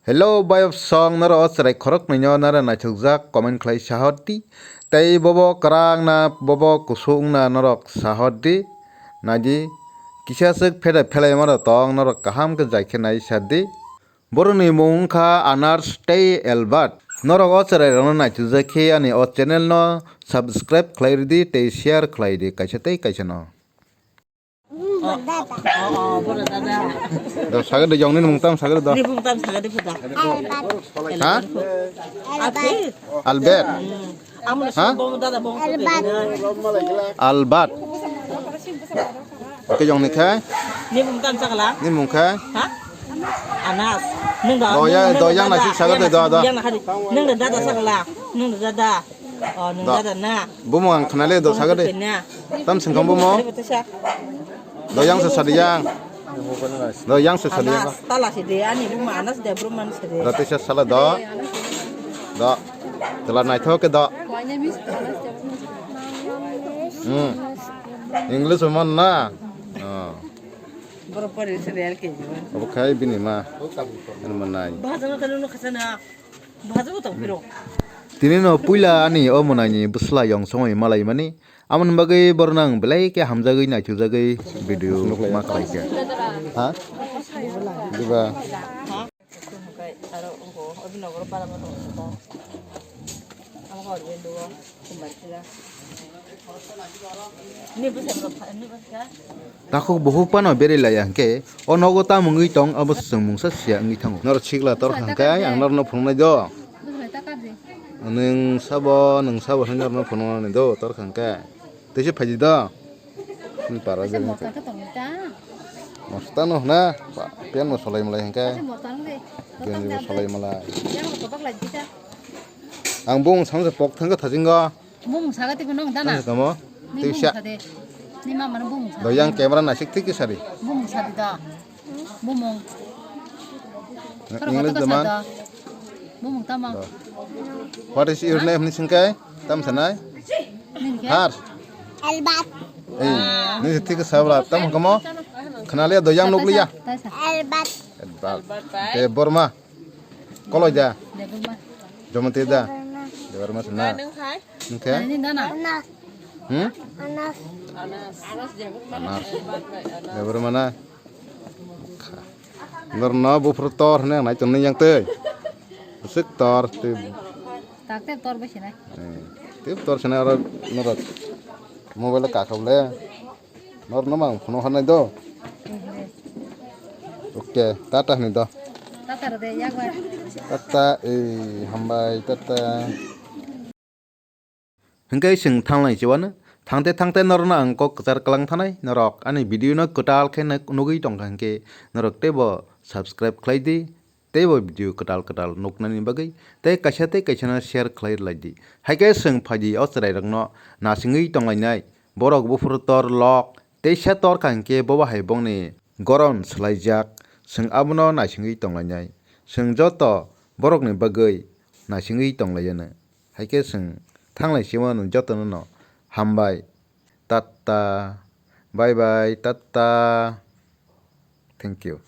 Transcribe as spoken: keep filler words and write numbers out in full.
Hello, bayop song, norok o chwrai khoroknwino nare naithokjak, comment khlai sahordi. Tei bobo kwrang na, bobo kusung na, norok sahordi. Naidi, kisa swk pheda phelai mano tong, norok kaham khe jai khe nai sadi. Borokni mung wngkha Anars tei Albert. Norok o chwrai rokno naithokjak khe ani o channel no subscribe khlai rwdi tei share khlai di kaisa tei kaisa no. Do sagadi jongni mung tam sagadi do. Ni bung tam sagadi phuda. Ha? Albert. Albert. Amul Ha? Bong dada bong. Albert. Oke jongni khai. Ni bung tam sagala. Ni mung khai. Ha? Anas. Nung da. Do ya do yang nasi sagadi do do. Yang na hari. Nung da dada sagala. Nung da dada. Oh, nung dada na. Bumung ang khnale do sagadi. Tam sengkang bumo. Do yang se sadi yang. Do yang se sadi yang. Anas, tala si de ani buma anas de brum man si de. Do tisa sala do. Do. Tela naithok ke do. Hmm. English man na. Oh. Boro pori se de L K G. Obo khai bini ma. Ano manai. Bahasa no tanu no khasana. Bahasa ko tong piro. Tini no puila ani o mwnai ni bwsla yong songwi malai mani. Amoni bagwi borno ang belai khe hamjagwi naithokjagwi video ma khlai kha. Ha? Diba? Takhuk bukhuk phano berwi laiya hwnkhe o nogo tamo wngwi tong abo chwng mungsa siya wngwi thango. Norok sikla torkha hwnkhe ang norokno phunuknai do. Nwng sabo, nwng sabo hinwi norokno phunuknani do torkha hwnkhe. Tei se phaidi do. Para Kaisa jeng mosta khe. Mosta no hwna, pa-, pian no solai malai hwnkhe. Kaisa mosta no de. Genji bo solai malai. Yang ko bak lai dita. Ang bung samsa pok thangkha thasingo. Bung saga tiko nong dana. Tamo? Ni bung sa de. Ni mama no bung sa. Do yang camera nasik tiki sari. Bung sa di da. Bumung. English de man. Bumung tamo. What is your name ni singkai? Tam sanai? Nini khe? Har. Albert. Eh, ni thik sabla tam kamo. Khnaliya do yang nukliya. Taisa. Albert. Albert. Te Borma. Koloi da. Debbarma. Jomati da. Debbarma sana. Nung khe? Nini dana. Anas. Hmm? Anas. Anas. Debbarma na. Norno buphuru tor hwnwi ang nai tonwi yang twi. Bwswk tor twi. Takte tor bai sinai. Eh, twi tor sinai oro norok mobile kakhaw le. Norno mang phone hwnai do. Oke, tata hwnwi do. Tata rode yakbar. Tata, eh, hambai, tata. Hwnkhe chwng thanglai chiwano, thangte thangte norokno ang kok kwchar kwlang thanai, norok ani video no kwtal khe nuk-, nugwi tongkha hwnkhe norok teibo subscribe khlai di, teibo video kwtal kwtal nuknani bagwi tei kaisa tei kaisa no share khlai rwlai di. Haikhe chwng phaidi o chwrairokno nasingwi tonglainai, borok buphuru tor lok teisa torkha hwnkhe bobo hai bongni goron swlaijak, chwng abono naisingwi tonglainai. Chwng joto borokni bagwi naisingwi tonglaiano. Haikhe chwng thanglai sima nwng jotono no hambai. Tatta. Bye bye. Tatta. Thank you.